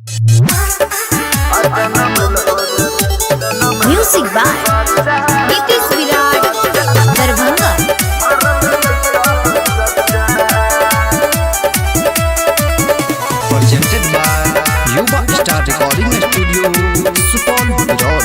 Music by Nitish Virat, Darbhanga. Presented by Yuva Star Recording Studio, Supaul, Bidor.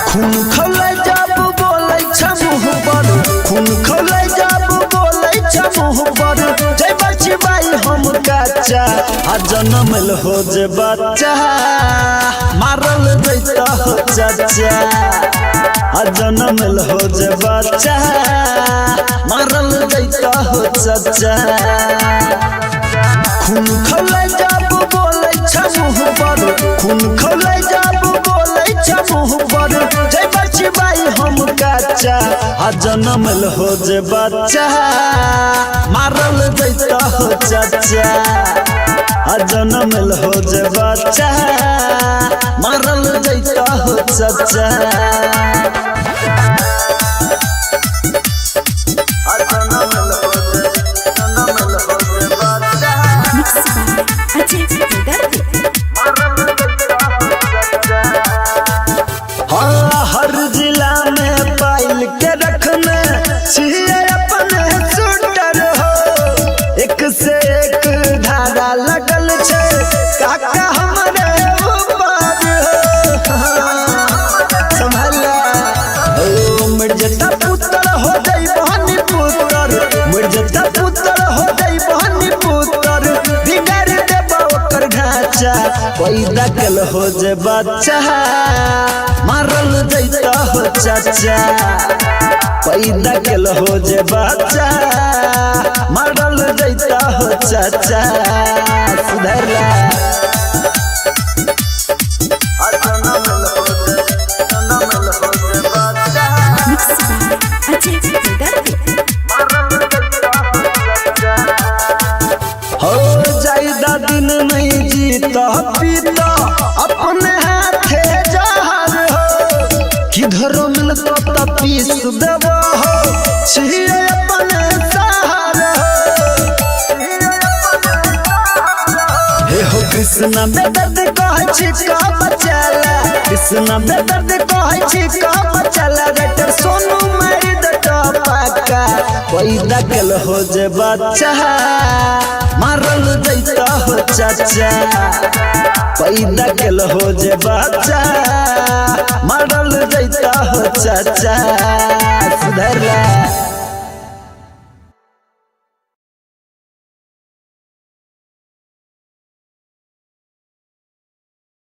खून खौलै जब बोलै छ मुँह पर, खून खौलै जब बोलै छ मुँह पर, जय बचबाई हम कच्चा आ जनमल हो जे बच्चा, मारल जैता हो चाचा। आ जनमल हो जे बच्चा, मारल जैता हो चाचा। खून खौलै जब बोलै छ मुँह पर, खून खौलै जब बोलै छ मुँह पर, जय बचबाई हम कच्चा आ जनमल हो जे बच्चा, मारल जैता हो चाचा। आ जनमल हो जे बच्चा, मारल जैता हो चाचा। Mix by Ajay Dardi. हाँ, हर जिला में पाइल के रखने छिए अपने शूटर हो, एक से एक धारा लगल छे काका हमारे ऊपर हो। संभला ओ मिर्जता पुत्र हो जाई बहनी पुत्र, मिर्जता पुत्र हो जाई बहनी पुत्र, बिगाड़ देबा ओकर ढांचा, पैदा कल हो जे बच्चा, मारल जैता हो चाचा। पैदा कल हो जे बच्चा, मारल जैता हो चाचा। सुधरला। Mix by Ajay Dardi. हो जाइदा दिन नहीं जीता पीता अपने हाथे जहर हो, किधरो मिलतो त पीस देबो हो, छिए अपने सहार हो। हे हो कृष्ण बेदर्द कहै छी का बचाला, कृष्ण बेदर्द कहै छी का बचाला, राइटर सोनू मारि दटा पाका, पैदा कल हो जे बच्चा, मारल जैता हो चाचा। पैदा कल हो जे बच्चा, मारल जैता हो चाचा। सुधरला।